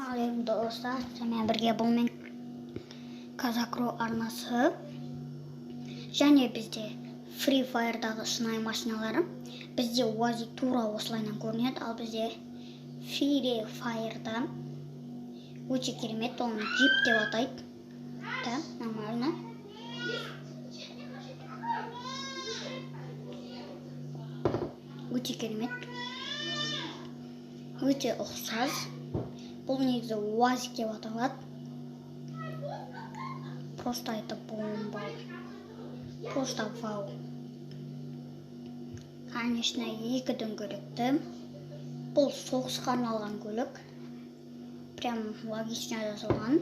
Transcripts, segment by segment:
Ассалаумағалейкум, достар. Сіздермен бірге бұл мен Казакро арнасы. Және бізде Free Fire'дағы шынайы машиналары. Бізде УАЗик тура осылайынан көрінеді, ал бізде Free Fire'да өте керемет, оны джип деп атайды. Да, нормально. Өте керемет. Өте ұқсас. Бұл негізі УАЗик деп аталады. Просто это бомба. Просто вау. Конечно, екі дөңгелекті. Бұл соғысқа арналған көлік. Прям логично жасалған.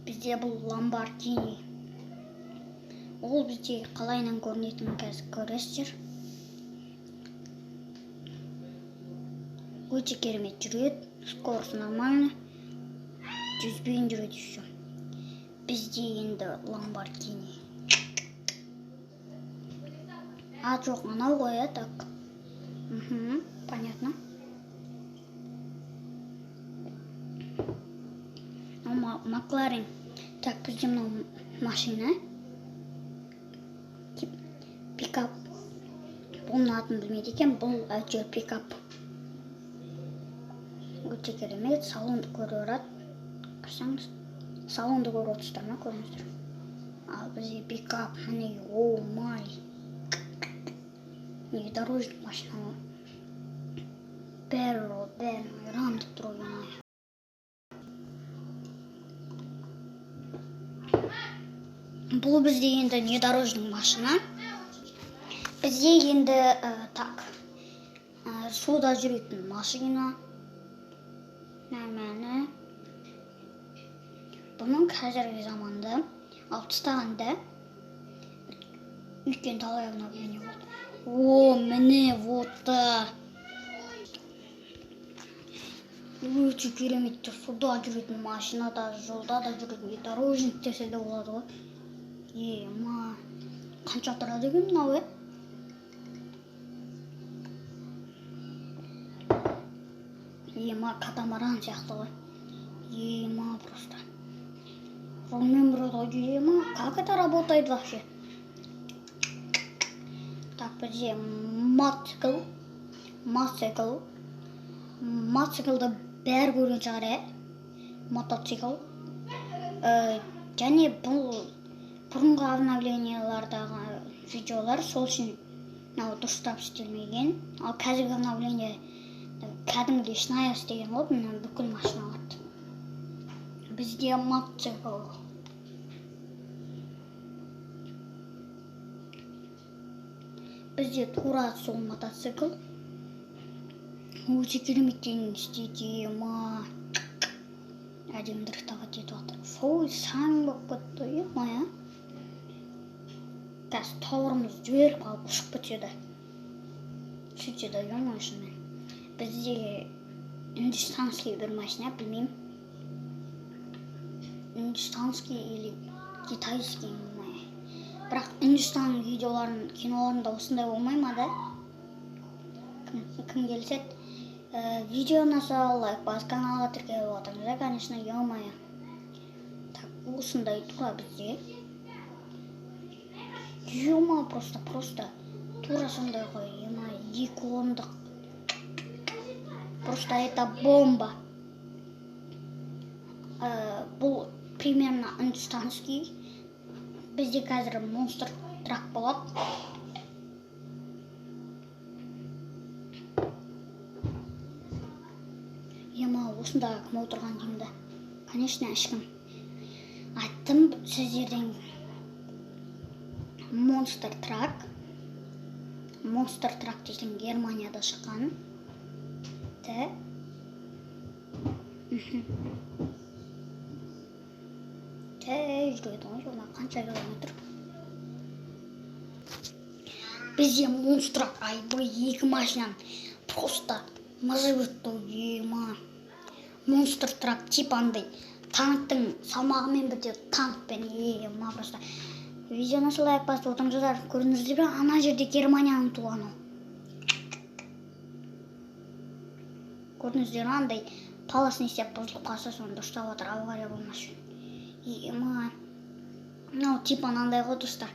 Бізде бұл Lamborghini. Ол бізде қалайынан көрінетінін қазір көресіздер. Өте керемет жүреді, скорость нормальный, жүзбен жүреді еще. Бізде енді Lamborghini. А, жоқ, анау ғой, ә, так. Угу, понятно. Макларен. Так, бізде мынау машина. Пикап. Бұның атын білмейді екен, бұл әйтеуір пикап. Өте керемет, салонды көріп ұрады. Қарасаңыз, салонды көріп отырсыздар ма, көріңіздер. Ал бізде пикап, міне, о май. Внедорожник машина ғой. Бәрі ол, бәрін айырам деп тұр ғой. Бұл бізде енді внедорожник машина. Бізде енді, так, суда жүретін машина. Нормально. Бұның қазіргі заманда алып тастағанда үлкен талай обновление болды. О, міне, вот. Өте керемет суда жүретін машина да, жолда да жүретін внедорожник десе де болады ғой. Ема, қанша тұрады екен мынау, е? Ема, катамаран сияқты ғой. Ема, просто. Рульмен бұрады ғой, ема, как это работает вообще? Так, бізде мотоцикл. Мотоцикл. Мотоциклді бәрі көрген шығар, ә? Мотоцикл. Және бұл бұрынғы обновлениялардағы видеолар сол үшін мынау дұрыстап істелмеген. Ал қазіргі обновление кәдімгідей шынайы істеген ғой, мына бүкіл машиналарды. Бізде мотоцикл. Бізде тура сол мотоцикл. Өте кереметтен істейді, ма. Әдемі дрифтовать етіп жатыр. Фу, саң болып кетті, ема, ә? Қазір тауырымыз жіберіп қалып ұшып кетеді. Сөйтсе де, ема, шынымен. Бізде индустанский бір машина, білмеймін. Индустанский или китайский, ма. Бірақ Индустанның видеоларын, киноларында осындай болмай ма да? Кім келіседі? Видео ұнаса лайк басып каналға тіркеліп отырыңыздар, конечно, ё-моё. Так, осындай тура бізде. Ё-моё, просто тура сондай ғой, ё-моё, екі орындық. Просто это бомба. Бұл примерно индустанский. Бізде қазір монстр трак болады. Ема, осында кім отырған деймін да. Конечно, ешкім. Айттым сіздерден монстр трак. Монстр трак дейтін Германияда шыққан. Да. Тәй жүреді ғой, жолда қанша километр. Бізде монстр трак, айбай, екі машинаны просто мызып өтті ғой, ема. Монстр трак типа андай танктың салмағымен бірде танкпен, ема, просто. Видеоны лайк басып отырыңыздар, көрдіңіздер ме? Ана жерде Германияның туғаны. Көрдіңіздер ма, андай полосын істеп, бұзылып қалса, соны дұрыстап жатыр, авария болмас үшін. Ема, мынау типа мынандай ғой, достар.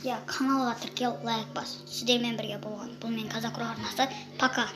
Иә, каналға тіркел, лайк бас. Сіздермен бірге болған бұл мен, Казакро арнасы. Пока.